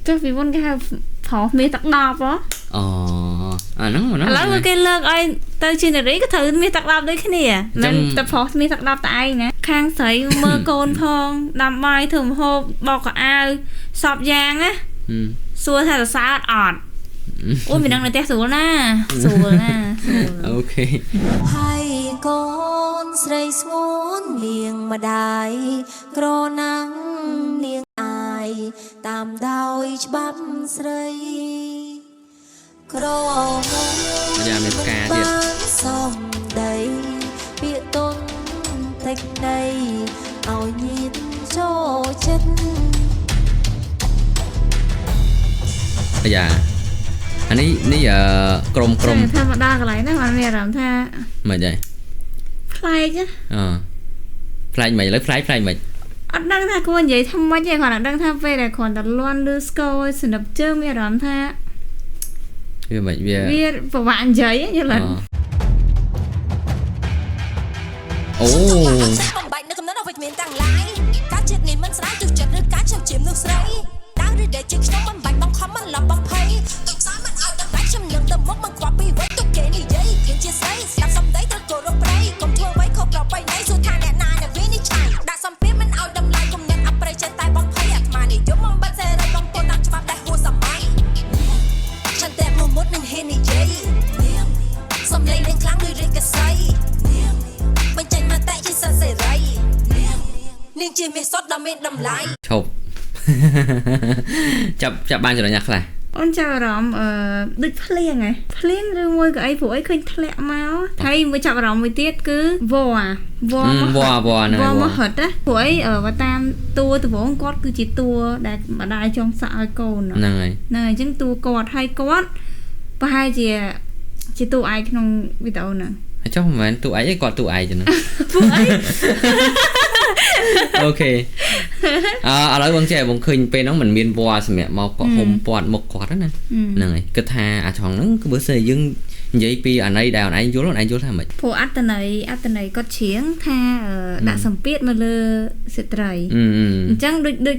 ចុះពីមុនគេហៅប្រុសមាសទឹកដប់ហ៎ អូអាហ្នឹង ឥឡូវគេលើកឲ្យទៅជានារីក៏ត្រូវមាសទឹកដប់ដូចគ្នាមិនតែប្រុសមាសទឹកដប់តែឯងណាខាងស្រីមើលកូនផងដាំបាយធ្វើម្ហូបបោកខោអាវសពយ៉ាងណាសួរថាសរសើរអត់អូយមិនដឹងនៅផ្ទះស្រួលណាស្រួលណាស្រួល OK ហើយកូនស្រីស្ងួនលៀងម្ដាយក្រណាំងនាងអាយតាមដោយច្បាប់ស្រីក្រមុំ យ៉ាមានផ្កាទៀត សំដីពាក្យទុនតិចដីឲ្យញៀនចូលចិត្ត អាយ៉ាអានេះនេះអឺក្រុមក្រុម ថាមកដល់កន្លែងហ្នឹងបានមានអារម្មណ៍ថា មិនហី ប្លែក អឺប្លែកមិនឥឡូវប្លែកប្លែកមិន អត់ដឹងថាគួរនិយាយថាម៉េចទេគ្រាន់តែដឹងថាពេលដែលគ្រាន់តែលន់លឺស្គរសនិបជើងមានអារម្មណ៍ថា វាមិនវា វាពិបាកនិយាយយល់អត់ អូ បំបែកនៅកំណត់អវិជ្ជមានទាំងឡាយការជាតិនេះមិនស្រាយទោះចិត្តឬការខ្ញុំជាមនុស្សស្រីដើរឬដែលជាខ្ញុំមិនបាច់បង្ខំមិនឡំបំភ័យទុកសាមិនឲ្យតម្លៃខ្ញុំនឹងទៅមុខមិនខ្វល់ពីអ្វីទុកគេនិយាយគេជាស្រីស្ដាប់សំដីត្រូវគោរពប្រៃកុំធ្វើអ្វីខុសប្រពៃណីសួរថាអ្នកណាអ្នកវិនិច្ឆ័យដាក់សម្ពាធមិនឲ្យតម្លៃគំនិតអប្រិយចិត្តតែបំភ័យអាត្មានិយមបំបិតសេរីបំពន់តាមច្បាប់ដែលហួសសម័យឆន្ទៈមុំមុតនឹងហ៊ាននិយាយសំឡេងនឹងខ្លាំងដូចរាជកសីបញ្ចេញមតិជាសិទ្ធិសេរីនាងជាមាសសុទ្ធដ៏មានតម្លៃ ឈប់ ចាប់ចាប់បានចំណុចណាខ្លះ អូនចាប់អារម្មណ៍អឺដូចភ្លៀងហ៎ភ្លៀងឬមួយក៏អីព្រោះអីឃើញធ្លាក់មកហើយមួយចាប់អារម្មណ៍មួយទៀតគឺវ៉វ៉មក វ៉វ៉ហ្នឹង វ៉មករត់ណាព្រោះអីបើតាមតួដំបងគាត់គឺជាតួដែលម្ដាយចង់សាក់ឲ្យកូន ហ្នឹងហើយ ហ្នឹងហើយអញ្ចឹងតួគាត់ហើយគាត់ប្រហែលជាជាតួឯកក្នុងវីដេអូហ្នឹង ហើយចុះមិនមែនតួឯងឯងគាត់តួឯងចឹង ពួកអី OK អឺឥឡូវបងចេះបងឃើញពេលហ្នឹងมันមានវ៉សម្រាប់មកកក់ហុំពាត់មុខគាត់ណាហ្នឹងហើយគិតថាអាត្រង់ហ្នឹងគឺបើសិនជាយើងនិយាយពីអាណីដែលអនឯងយល់អនឯងយល់ថាម៉េច ព្រោះអត្តន័យអត្តន័យគាត់ច្រៀងថាដាក់សម្ពាធមកលើស្ត្រី អឺ អញ្ចឹងដូចដូច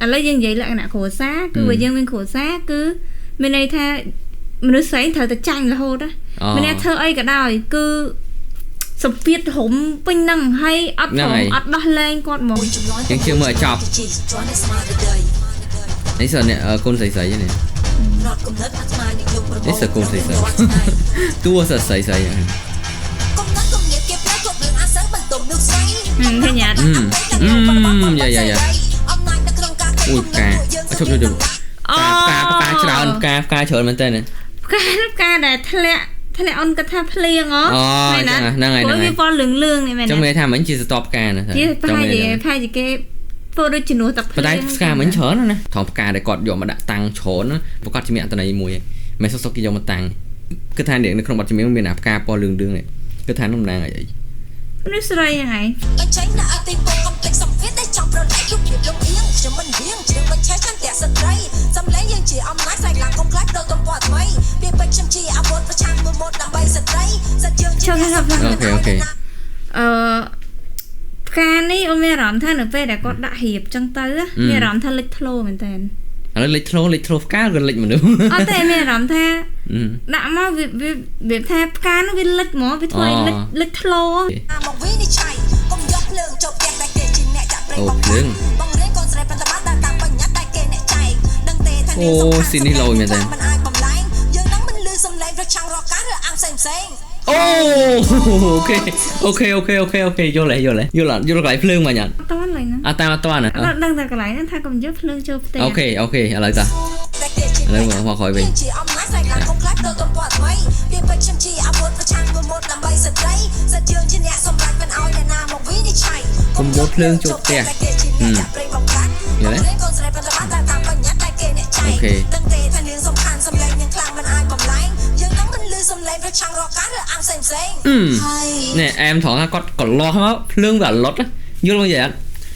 ឥឡូវយើងនិយាយលក្ខណៈគ្រួសារគឺបើយើងមានគ្រួសារគឺមានន័យថាមនុស្សស្រីត្រូវតែចាញ់រហូតណាមានន័យធ្វើអីក៏ដោយគឺសម្ពាធរំពេញហ្នឹងហើយអត់ព្រមអត់ដោះលែងគាត់ហ្មង យើងជឿមើលឲ្យចប់នេះសិននេះកូនស្រីស្រីនេះនេះសិនកូនស្រីស្រីតួសិស្រីស្រី ឃើញអត់ យ៉ាយ៉ាយ៉ាអូយផ្កាជប់ជប់ជប់ អូ ផ្កាផ្កាច្រើនផ្កាផ្កាច្រើនមែនតើ ផ្កាផ្កាដែលធ្លាក់ធ្លាក់អូនគាត់ថាភ្លៀងហ៎ មែនណាហ្នឹងហើយហ្នឹងហើយ វាពណ៌លឿងលឿងនេះមែន ចឹងមានថាមិញជាស្តបផ្កាណា ជាប្រហែលជាប្រហែលជាគេធ្វើដូចជំនួសទឹកភ្លៀង ប៉ុន្តែផ្កាមិញច្រើនណាថងផ្កាដែលគាត់យកមកដាក់តាំងច្រើនប្រកាសជាមានអត្ថន័យមួយមិនសុកសុកគេយកមកតាំងគឺថានៅក្នុងបទចម្រៀងមានអាផ្កាពណ៌លឿងលឿងនេះគឺថានោះតំណាងអីអី មនុស្សស្រីហ្នឹងឯង បញ្ចេញនៅអតិពលកំតិចសម្ភារដែលចង់ប្រឡែករូបភាពលំអៀងខ្ញុំមិនវៀងជ្រៀងបញ្ឆេះឆន្ទៈស្ត្រីសំឡេងយើងជាអំណាចស្រែកឡើងកុំខ្លាចដូរទំព័រថ្មីពាក្យពេចន៍ខ្ញុំជាអាវុធប្រឆាំងមួយមុតដើម្បីស្ត្រីសិទ្ធិយើងជា OK OK អឺផ្កានេះអូនមានអារម្មណ៍ថានៅពេលដែលគាត់ដាក់រៀបចឹងទៅមានអារម្មណ៍ថាលេចធ្លោមែនតើ ឥឡូវលេចធ្លោលេចធ្លោផ្កាឬលេចមនុស្ស អត់ទេមានអារម្មណ៍ថាដាក់មកវាវាថាផ្កានោះវាលិចហ្មងវាធ្វើឲ្យលិចលិចធ្លោ មកវិនិច្ឆ័យកុំយកភ្លើងចូលផ្ទះតែគេជាអ្នកចាក់ប្រេង បងភ្លើង បងរៀនកូនស្រីបន្តបានតាមបញ្ញត្តិតែគេអ្នកចែកដឹងទេថា អូស៊ីនេះលយមែនទេ មិនអាចបំលែងយើងនឹងមិនលឺសំឡេងប្រឆាំងរកការឬអាំងផ្សេងផ្សេង អូ OK OK OK OK OK យល់ហើយយល់ហើយយល់អត់យល់កន្លែងភ្លើងមកញ៉ាត់ អត់តាន់ឡើយហ្នឹង អត់តាមអត់តាន់ អត់ដឹងតែកន្លែងហ្នឹងថាកុំយកភ្លើងចូលផ្ទះ OK OK ឥឡូវតាឥឡូវមកក្រោយវិញ ជាអំណាចស្រែកឡើងកុំខ្លាចដូរទំព័រថ្មីពាក្យពេចន៍ខ្ញុំជាអាវុធប្រឆាំងមួយមុតដើម្បីស្ត្រីសិទ្ធិយើងជាអ្នកសម្រេចមិនឲ្យអ្នកណាមកវិនិច្ឆ័យក ុំយកភ្លើងចូលផ្ទះយល់ទេ កូនស្រីបន្តបានតាមបញ្ញត្តិតែគេអ្នកចែក OK ដឹងទេថានាងសំខាន់សំឡេងនឹងខ្លាំងមិនអាចបំលែងយើងនឹងមិនលឺសំឡេងប្រឆាំងរកការឬអាំងផ្សេងផ្សេង នេះអែមត្រង់ថាគាត់កលាស់មកភ្លើងវាអត់លុតយល់មកយល់អត់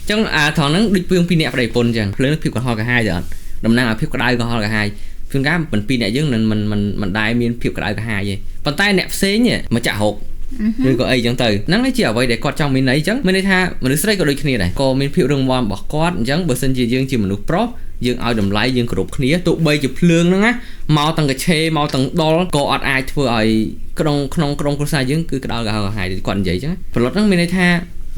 ចឹងអាត្រង់ហ្នឹងដូចពឿងពីរអ្នកប្តីប្រពន្ធចឹងភ្លើងភាពក្រហល់ក្រហាយទៅអត់តំណាងឲ្យភាពក្តៅក្រហល់ក្រហាយជួនកាលមិនពីរអ្នកយើងនឹងមិនមិនមិនដែលមានភាពក្តៅក្រហាយទេប៉ុន្តែអ្នកផ្សេងមកចាក់រោគឬក៏អីចឹងទៅហ្នឹងជាអ្វីដែលគាត់ចង់មានន័យចឹងមានន័យថាមនុស្សស្រីក៏ដូចគ្នាដែរក៏មានភាពរឹងមាំរបស់គាត់អញ្ចឹងបើសិនជាយើងជាមនុស្សប្រុស យើងឲ្យតម្លៃយើងគោរពគ្នាទោះបីជាភ្លើងហ្នឹងណាមកទាំងកឆេមកទាំងដុលក៏អត់អាចធ្វើឲ្យក្នុងក្នុងក្រុមគ្រួសារយើងគឺក្តៅក្រហាយគាត់និយាយចឹងប្រឡត់ហ្នឹងមានន័យថា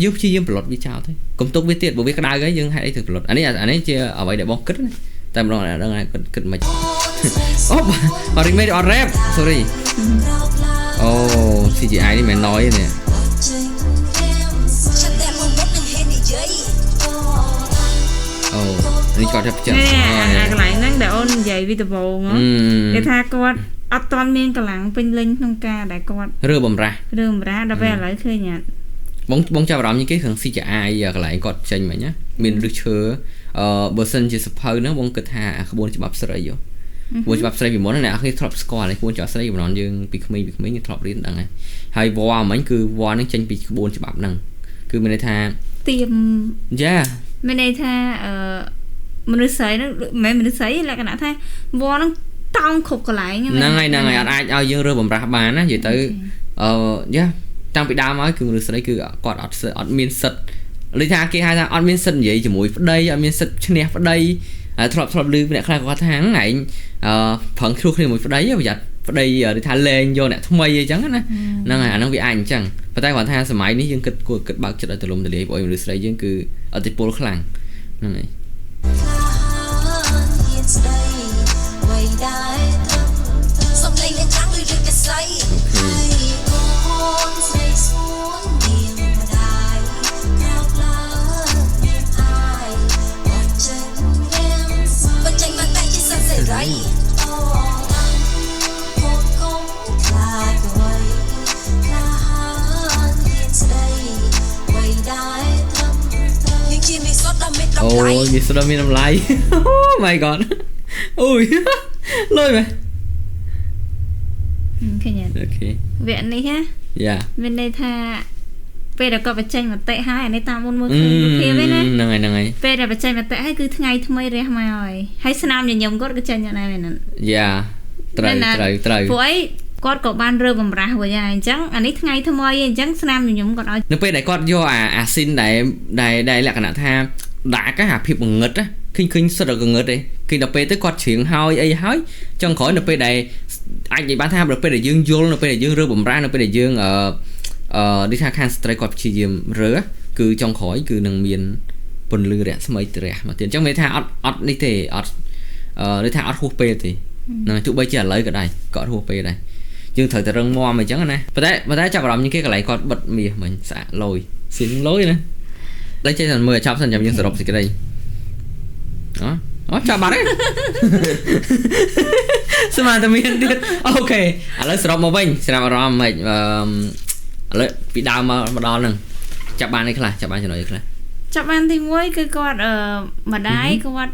យើងព្យាយាមប្រឡត់វាចោលទៅកុំទុកវាទៀតបើវាក្តៅហើយយើងហេតុអីទៅប្រឡត់អានេះជាអ្វីដែលបងគិតណាតែម្ដងអត់ដឹងគាត់គិតមិនអូអត់ remake អត់ rap sorry អូ CGI នេះមិនណយទេនេះអូនេះគាត់ចាប់ចិត្តអាកន្លែងហ្នឹងដែលអូននិយាយពីដំបូងគេថាគាត់អត់ទាន់មានកម្លាំងពេញលេញក្នុងការដែលគាត់រើបំរាស់ដល់ពេលឥឡូវឃើញអត់បងចាប់អារម្មណ៍ជាងគេខាង CGI កន្លែងគាត់ចេញមិញណាមានឫសឈើបើសិនជាសភៅហ្នឹងបងគិតថាក្បួនច្បាប់ស្រីហ៎ក្បួនច្បាប់ស្រីពីមុនអ្នកនរគ្នាធ្លាប់ស្គាល់ហើយក្បួនច្បាប់ស្រីកំណត់យើងពីក្មេងយើងធ្លាប់រៀនដឹងហើយហើយវ៉ាមិញគឺវ៉ាហ្នឹងចេញពីក្បួនច្បាប់ហ្នឹងគឺមានន័យថាទៀមយ៉ាមានន័យថាមនុស្សស្រីហ្នឹងមិនមែនមនុស្សស្រីលក្ខណៈថាវ៉ាហ្នឹងតោងគ្រប់កន្លែងហ្នឹងហើយអត់អាចឲ្យយើងរើបំរាស់បានណានិយាយទៅយ៉ាតាំងពីដើមមកគឺមនុស្សស្រីគឺគាត់អត់មានសិទ្ធដូចថាគេហៅថាអត់មានសិទ្ធនិយាយជាមួយប្តីអត់មានសិទ្ធឈ្នះប្តីធ្លាប់ឮអ្នកខ្លះគាត់ថាហ្នឹងឯងប្រឹងគ្រោះគ្នាមួយប្តីប្រយ័ត្នប្តីដូចថាលែងយកអ្នកថ្មីអីចឹងណាហ្នឹងហើយអាហ្នឹងវាអាចអញ្ចឹងប៉ុន្តែគាត់ថាសម័យនេះយើងគិតគួរគិតបើកចិត្តឲ្យទូលំទូលាយព្រោះមនុស្សស្រីយើងគឺឥទ្ធិពលខ្លាំងហ្នឹងហើយអូយមានស្ដាប់មានតម្លៃ Oh my god អូយលុយមែនឃើញអត់ okay វគ្គនេះណាយ៉ាមានន័យថាពេលដែលគាត់បញ្ចេញមតិហើយអានេះតាមមុនមើលឃើញរូបភាពឯណាហ្នឹងហើយពេលដែលបញ្ចេញមតិហើយគឺថ្ងៃថ្មីរះមកហើយហើយស្នាមញញឹមគាត់ក៏ចេញអត់ដែរមែនទេយ៉ាត្រូវព្រោះអីគាត់ក៏បានរើបំរាស់វិញហើយអញ្ចឹងអានេះថ្ងៃថ្មីអញ្ចឹងស្នាមញញឹមគាត់ឲ្យនៅពេលដែលគាត់យកអាស៊ីនដែលលក្ខណៈថាដាក់អាភាពងងឹតឃើញសុទ្ធតែងងឹតទេឃើញដល់ពេលទៅគាត់ច្រៀងហើយអីហើយចុងក្រោយនៅពេលដែលអាចនិយាយបានថានៅពេលដែលយើងយល់នៅពេលដែលយើងរើបំរាស់នៅពេលដែលយើងដូចថាខាងស្ត្រីគាត់ព្យាយាមរើគឺចុងក្រោយគឺនឹងមានពន្លឺរស្មីត្រះមកទៀតអញ្ចឹងមានថាអត់នេះទេអត់ដូចថាអត់ហួសពេលទេហ្នឹងទោះបីជាឥឡូវក៏ដែរក៏អត់ហួសពេលដែរយើងត្រូវតែរឹងមាំអញ្ចឹងណាប៉ុន្តែចាប់អារម្មណ៍ជាងគេកន្លែងគាត់បិទមាសមិញស្អាតលយស៊ីនលយណាតែចេះតែមើលចាប់សិនចាំយើងសរុបសេចក្តីអូចាប់បាត់ហើយស្មានតែមានទៀត okay ឥឡូវសរុបមកវិញស្រាប់អារម្មណ៍មិនឥឡូវពីដើមមកដល់ហ្នឹងចាប់បានអីខ្លះចាប់បានចំណុចអីខ្លះចាប់បានទី1គឺគាត់ម្ដាយគាត់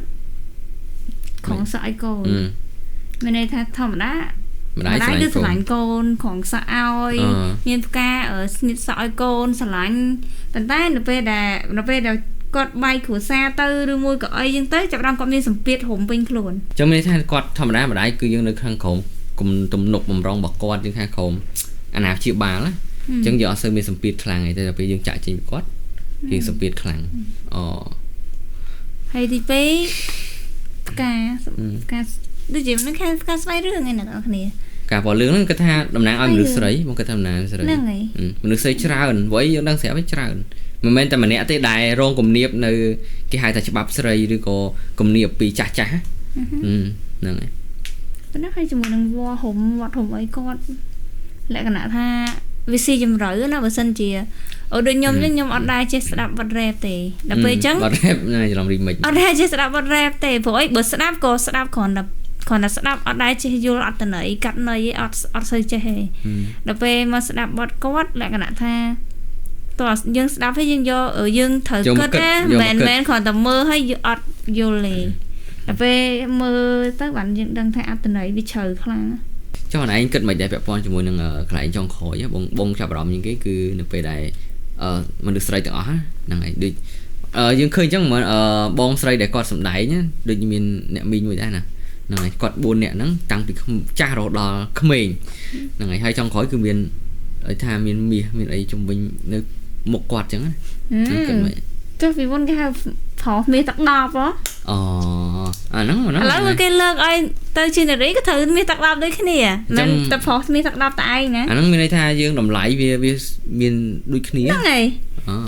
ខំសក់ឲ្យកូនមានន័យថាធម្មតាម្ដាយគឺស្រឡាញ់កូនខំសក់ឲ្យមានផ្កាស្នៀតសក់ឲ្យកូនស្រឡាញ់ប៉ុន្តែនៅពេលដែលគាត់បែកគ្រួសារទៅឬមួយក៏អីចឹងទៅចាប់ដើមគាត់មានសម្ពាធរុំពេញខ្លួនចឹងមានន័យថាគាត់ធម្មតាម្ដាយគឺយើងនៅខាងក្រោមទំនុកបំរុងរបស់គាត់យើងខាងក្រោមអាណាព្យាបាលណាចឹងយើងអត់សូវមានសម្ពាធខ្លាំងអីទេដល់ពេលយើងចាក់ចេញពីគាត់យើងសម្ពាធខ្លាំងអូហើយទី2ផ្កាដូចជានឹងខាងផ្កាស្វ័យរឿងឯអ្នកនរគ្នាការពណ៌លឿងហ្នឹងគាត់ថាតំណាងឲ្យមនុស្សស្រីបងគាត់ថាតំណាងស្រីហ្នឹងហើយមនុស្សស្រីច្រើនព្រោះយើងដឹងស្រាប់ឯងច្រើនមិនមែនតែម្នាក់ទេដែលរងគំនាបនៅគេហៅថាច្បាប់ស្រីឬក៏គំនាបពីចាស់ហ្នឹងហើយប៉ុន្តែហើយជាមួយនឹងវត្តហុំអីគាត់លក្ខណៈថាវាស៊ីជម្រៅណាបើសិនជាអូដូចខ្ញុំចឹងខ្ញុំអត់ដែរចេះស្ដាប់បទរ៉េបទេដល់ពេលចឹងបទរ៉េបណាច្រឡំ remix អត់ដែរចេះស្ដាប់បទរ៉េបទេព្រោះអីបើស្ដាប់ក៏ស្ដាប់គ្រាន់តែស្ដាប់អត់ដែរចេះយល់អត្ថន័យកាត់ន័យអត់សូវចេះទេដល់ពេលមកស្ដាប់បទគាត់លក្ខណៈថាតោះយើងស្ដាប់ហើយយើងយកយើងត្រូវគិតណាមិនមែនគ្រាន់តែមើលហើយអត់យល់ទេដល់ពេលមើលទៅបានយើងដឹងថាអត្ថន័យវាជ្រៅខ្លាំងចុះអនឯងគិតមិនដែរពាក់ព័ន្ធជាមួយនឹងកន្លែងចុងក្រោយបងចាប់អារម្មណ៍ជាងគេគឺនៅពេលដែលមនុស្សស្រីទាំងអស់ហ្នឹងហើយដូចយើងឃើញអញ្ចឹងបងស្រីដែលគាត់សម្ដែងដូចមានអ្នកមីងមួយដែរណាហ្នឹងហើយគាត់4នាក់ហ្នឹងតាំងពីចាស់រហូតដល់ក្មេងហ្នឹងហើយហើយចុងក្រោយគឺមានឲ្យថាមានមាសមានអីជំវិញនៅមុខគាត់អញ្ចឹងណាគិតមិន ចុះពីមុនគេហៅ ប្រុសមាសទឹក10ហ៎ អូអាហ្នឹងហ្នឹង ឥឡូវគេលើកឲ្យទៅជានារីក៏ត្រូវមាសទឹក10ដូចគ្នាមិនតែប្រុសមាសទឹក10តែឯងណា អាហ្នឹងមានន័យថាយើងតម្លៃវាវាមានដូចគ្នា ហ្នឹងហើយ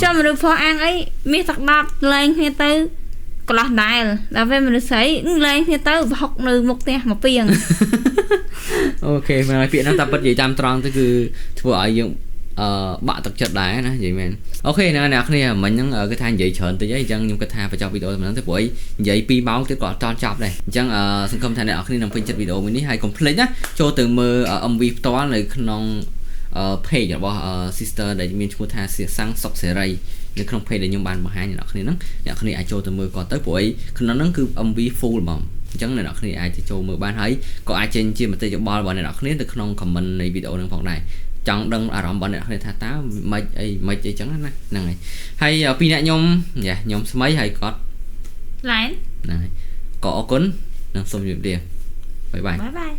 ចាំមនុស្សប្រុសអាងអីមាសទឹក10លែងគ្នាទៅកន្លោះដែរដល់ពេលមនុស្សស្រីលែងគ្នាទៅប្រហុកនៅមុខផ្ទះមកពីង OK មែនហើយពាក្យហ្នឹងតាមពិតនិយាយតាមត្រង់ទៅគឺធ្វើឲ្យយើងបាក់ទឹកចិត្តដែរណានិយាយមែន OK ណាអ្នកគ្នាមិញហ្នឹងគឺថានិយាយច្រើនតិចហើយអញ្ចឹងខ្ញុំគិតថាបញ្ចប់វីដេអូប៉ុណ្ណឹងទៅព្រោះអីនិយាយ2ម៉ោងទៀតក៏អត់តចប់ដែរអញ្ចឹងសង្ឃឹមថាអ្នកនរគ្នានឹងពេញចិត្តវីដេអូមួយនេះហើយកុំភ្លេចណាចូលទៅមើល MV ផ្ទាល់នៅក្នុង page របស់ sister ដែលមានឈ្មោះថាសៀសាំងសុកសេរីនៅក្នុង page ដែលខ្ញុំបានបង្ហាញអ្នកនរគ្នាហ្នឹងអ្នកគ្នាអាចចូលទៅមើលគាត់ទៅព្រោះអីក្នុងហ្នឹងគឺ MV full ហ្មងអញ្ចឹងអ្នកនរគ្នាអាចទៅចូលមើលបានហើយក៏អាចចេញជាមតិយោបល់របស់អ្នកនរគ្នាទៅក្នុង comment នៃវីដេអូហ្នឹងផងដែរចង់ដឹងអារម្មណ៍របស់អ្នកគ្នាថាតើមិនអីមិនអីចឹងណាហ្នឹងហើយហើយពីអ្នកខ្ញុំយ៉ាខ្ញុំស្មីហើយគាត់ ឡែន ហ្នឹងហើយក៏អរគុណនិងសូមជម្រាបលា bye bye bye bye.